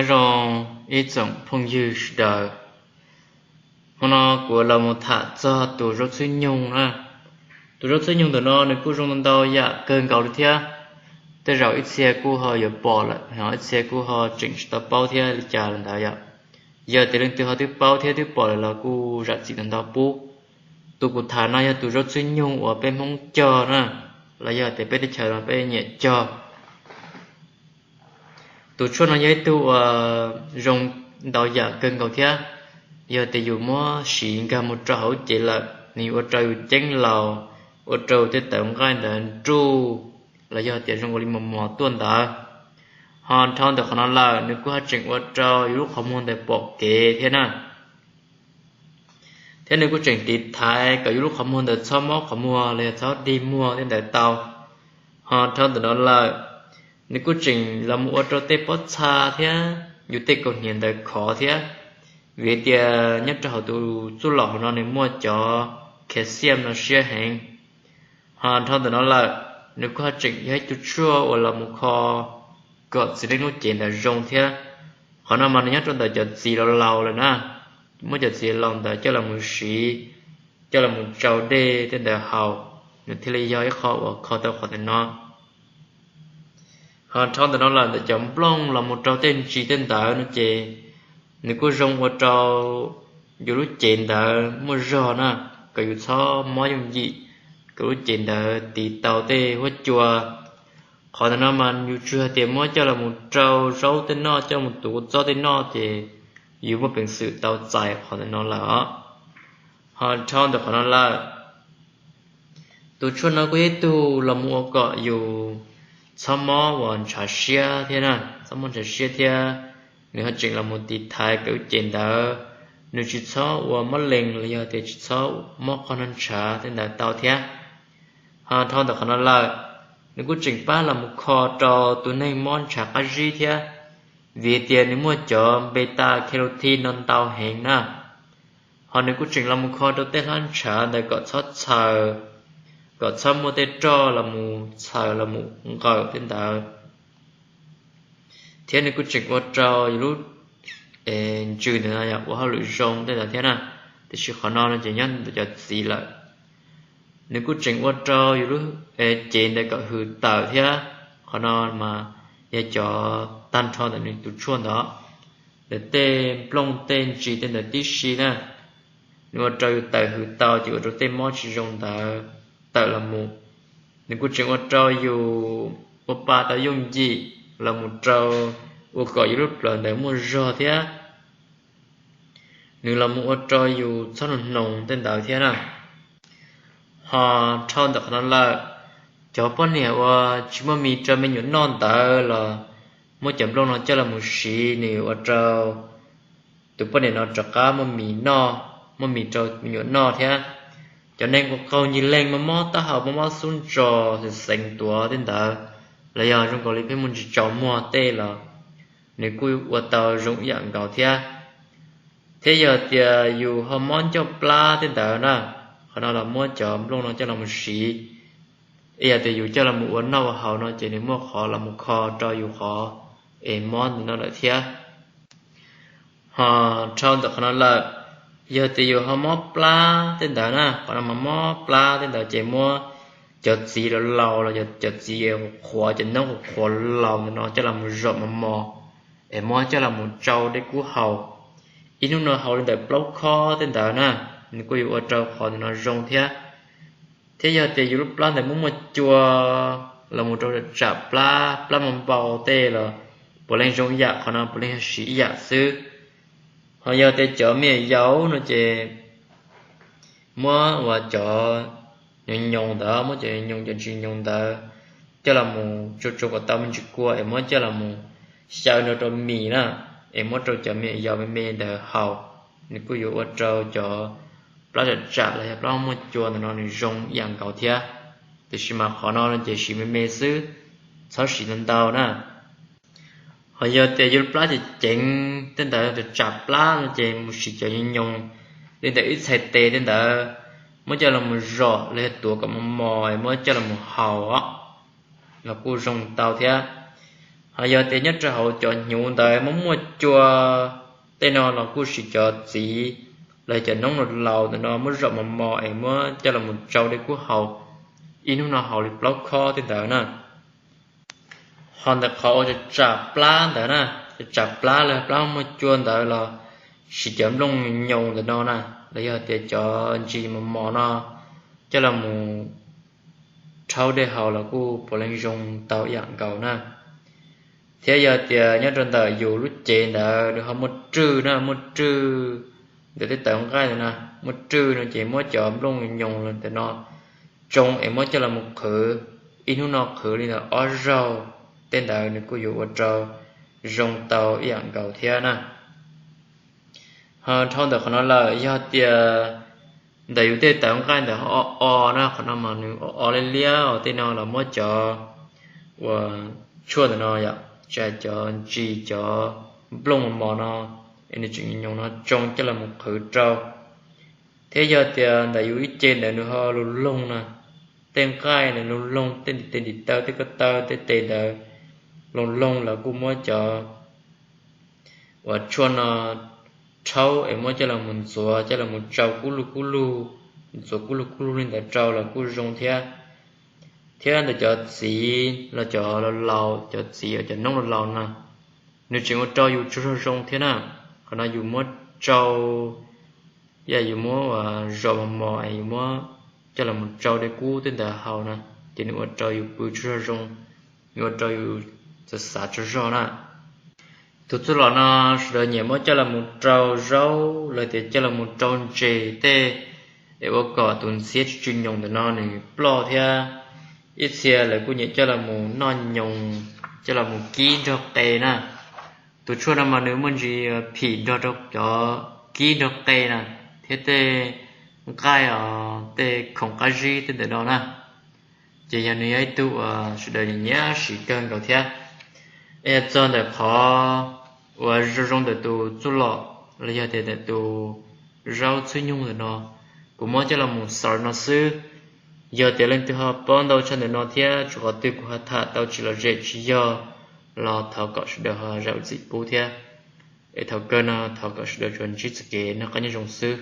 Nyob zoo ib tsoom phooj ywg sawv daws, hmo no kuv los mus tham txog tus zaub txhwb nyoog na. Tus zaub txhwb nyoog ntawm no nws kuj zoo ntau yam kawg nkaus li thiab. Tej zaum ib txhia kuj ho yuav pom lawm, ho ib txhia kuj ho tseem tsis tau paub thiab li cas li ntawd yom. Yog tias leej twg ho twb paub thiab twb pom lawm los kuj zam txim ntau ntau pub. Tus kuv tham no yog tus zaub txhwb nyoog uas peb Hmoob cog na, los yog tias peb teb chaws no peb nyiam cog. Tus tshuaj no yog ib tug uas zoo ntau yam kawg nkaus thiab. Yog tias yus muab siv nkag mus rau hauv lub cev lawm, nws yuav ua rau yus ceeb laus, ua rau tej tawv nqaij ntawd nruj, los yog tias zoo nkaus li mos mos tuaj ntawd. Ho dhau ntawm qhov no lawm, nws kuj haj tseem ua rau yus lub qhov muag ntawd pom kev thiab na. Thiab nws kuj tseem tiv thaiv kom yus lub qhov muag ntawd txhob mob qhov muag los yog txhob dig muag tej ntawd tau. Ho dhau ntawm no lawm, nws kuj tseem los mus ua rau tej pob txha thiab yus tej kaus hniav ntawd khov thiab, vim tias nyob rau hauv tus txuj lom hauv no nws muaj cov calcium no siab heev. Ho dhau ntawm no lawm, nws kuj haj tseem yog ib tug tshuaj uas los mus kho kom txiv neej lub cev ntawd zoo thiab. Qhov no mas nws nyob rau ntawm cov txiv laus laus lawm na, muab cov txiv laus ntawd coj los mus siv, coj los mus tsau dej tej ntawd haus, nws thiaj li yog ib qho uas kho tau qhov ntawm no. Ho dhau ntawm no lawm, ntawm cov nplooj los mus rau tej ntsis tej ntawd no ces nws kuj zoo ua rau yus lub cev ntawd muaj zog na, kom yus txhob mob yooj yim, kom lub cev ntawd tiv tau tej huab cua. Qhov ntawm no mas yus tsuas hais tias muab coj los mus rau zaub tej noj, coj mus tuv txob tej noj ces yus muaj peev xwm tau txais qhov ntawm no lawm os. Ho dhau ntawm qhov no lawm, tus tshuaj no kuj yog ib tug los mus ua kom yus txhob mob uas ntshav siab thiab na, txhob mob ntshav siab thiab. Nws ho tseem los mus tiv thaiv kom lub cev ntawd nws tsis txhob ua mob lees los yog tias tsis txhob mob qhov noj ntshav tej ntawd tau thiab. Ho dhau ntawm qhov no lawm, nws kuj tseem pab los mus kho rau tus neeg mob ntshav qab zib thiab, vim tias nws muaj cov beta carotene no ntau heev na. Ho nws kuj tseem los mus kho rau tej hlab ntshav ntawd kom txhob txhaws, kom txhob muaj tej roj los mus txhaws los mus nqawm tej ntawd. Thiab nws kuj tseem ua rau yus lub ntsws ntawd ua hauj lwm zoo tej ntawd thiab na. Tiam sis qhov no no ces nyob ntawm cov txiv lawm. Nws kuj tseem ua rau yus lub cev ntawd kom hws tawm thiab. Qhov no mas yog cov tag nrho ntawm nws tus tshuaj ntawd, ntawm tej nplooj tej ntsis tej ntawd tib si na. Nws ua rau yus tawm hws tau ces ua rau tej mob tsis zoo ntawd tawm los mus. Nws kuj tseem ua rau yus ua pa tau yooj yim los mus rau ua kom yus lub plawv ntawd muaj zog thiab. Nws los mus ua rau yus txhob nug hnoos tej ntawd thiab na. Ho dhau ntawm qhov no lawm, cov poj niam uas tsis muaj mis rau me nyuam noj ntawd los muab cov nplooj no coj los mus siv, nws ua rau tus poj niam no rov qab muaj mis noj, muaj mis rau me nyuam noj thiab. Cov neeg uas qaug ncig leeg, mob mob taub hau, mob mob xub ntso, xeev xeev tuav tej ntawd, los yog zoo nkaus li pheej muaj ntsis tsaus muag tej los nws kuj ua tau zoo ib yam nkaus thiab. Thiab yog tias yus ho mob ncauj plab tej ntawd na, qhov no los muab cov nplooj no coj los mus siv, es yog tias yus coj los mus ua noj ua haus no ces nws muaj qhov los mus kho rau yus qhov es mob ntawm no lawm thiab. Ho dhau ntawm qhov no lawm, yog tias yus ho mob plab tej ntawd na, qhov no mas mob plab tej ntawd ces muab cov txiv laus laus los cov txiv qhuav, cov noob qhuav laus ntawm no coj los mus zom mos mos, es muab coj los mus tsau dej kub haus. Ib hnub no haus li ntawm plaub khob tej ntawd na, nws kuj yuav ua rau qhov ntawm no zoo thiab. Thiab yog tias yus lub plab ntawd muaj muaj cua los mus rau tsam plab, plab npau npau tej los puav leej zoo ib yam, qhov no puav leej yog siv ib yam xwb. Ho yog tias cov me nyuam yaus no ces muab uas cov nyoos nyoos ntawd, muab cov nyoos nyoos cov ntsis nyoos ntawd coj los mus tsuag tsuag kom tau me ntsis kua es muab coj los mus xyaw nrog rau mis na, es muab rau cov me nyuam yaus me me ntawd haus, nws kuj yuav ua rau cov plab tsam tsam los yog plab muaj cua ntawm no nws zoo ib yam nkaus thiab. Tiam sis mas qhov no no ces siv me me xwb, txhob siv ntau ntau na. Ho yog tias yus plab ceev ceev tej ntawd, tsam plab no ces mus siv cov nyoos nyoos li ntawm ib txhais tes tej ntawd, muab coj los mus zom los yog tuav kom mos mos es muab coj los mus haus os, los kuj zoo tau thiab. Ho yog tias nyob rau hauv cov hnyuv ntawd muaj muaj cua tej no los kuj siv cov txiv los cov noob laus ntawm no muab zom mos mos es muab coj los tsau dej kub haus, ib hnub no haus li plaub khob tej ntawd na. Ho ntawm qhov uas tsam plab ntawd na, tsam plab los plab muaj cua ntawd los siv cov nplooj nyoos ntawm no na, los yog tias cov ntsis mos mos no coj los rhaub dej haus los kuj puav leej zoo tau ib yam nkaus na. Thiab yog tias nyob rau ntawm yus lub cev ntawd nws ho muaj rwj na, muaj rwj ntawm tej tawv nqaij ntawd na, muaj rwj no ces muab cov nplooj nyoos ntawm no tsoo es muab coj los qhwv, ib hnub no qhwv li ntawm ob zaug tej ntawd nws kuj yuav ua rau zoo tau ib yam nkaus thiab na. Ho dhau ntawm qhov no lawm yog tias ntawm yus tej tawv nqaij ntawd o o na, qhov no mas nws o o liab liab os, tej no los muab cov uas tshuaj ntawm no yom, tsam cov ntsis cov nplooj mos mos no es nws tseem nyoos no tsoo coj los qhwv rau. Thiab yog tias ntawm yus ib ce ntawd nws ho lug loog na, tej nqaij ntawd lug loog, tej ntim tes ntim taw, tej ko taw tej tes ntawd lug loog los kuj muab cov uas tshuaj no rhaub es muab coj los mus ntxuav, coj los mus tsau kub lug kub lug, ntxuav kub lug kub lug li ntawd rau los kuj zoo thiab. Thiab ntawm cov txiv los cov laus laus, cov txiv uas cov noob laus laus no, nws tseem ua rau yus tsaug zog zoo thiab na. Qhov no yus muab tsau, yam yus muab zom mos mos es yus muab coj los mus tsau dej kub tej ntawd haus na, ces nws ua rau yus pw tsaug zog zoo, nws ua rau yus xav xav tsaug zog na. Tus txuj lom no sawv daws nyiam muab coj los mus rau zaub los tias coj los mus rau ntses tej es ua kom tus ntxhiab tsw tsw nyoos ntawm no nws ploj thiab. Ib txhia lawv kuj nyiam coj los mus noj nyoos, coj los mus kib nrog qe na. Tus tshuaj no mas nws muaj ntsis phim nrog rau cov kib nrog qe na, thiab tej nqaij os, tej khoom qab zib tej ntawm no na. Ces yog nws yog ib tug uas sawv daws nyiam siv kawg nkaus thiab. Es yog txog ntawm qhov uas zoo zoo ntawm tus txuj lom los yog tias ntawm tus zaub txhwb nyoog ntawm no, kuv muab coj los mus xaus no xwb. Yog tias leej twg ho paub ntau tshaj ntawm no thiab tsuas qhov twg kuv ho tham tau tsis lom zem tsis yog los thov kom sawv daws ho zam lub txim pub thiab. Es thaum kawg no thov kom sawv daws tsuas ntsib txoj kev noj qab nyob zoo xwb.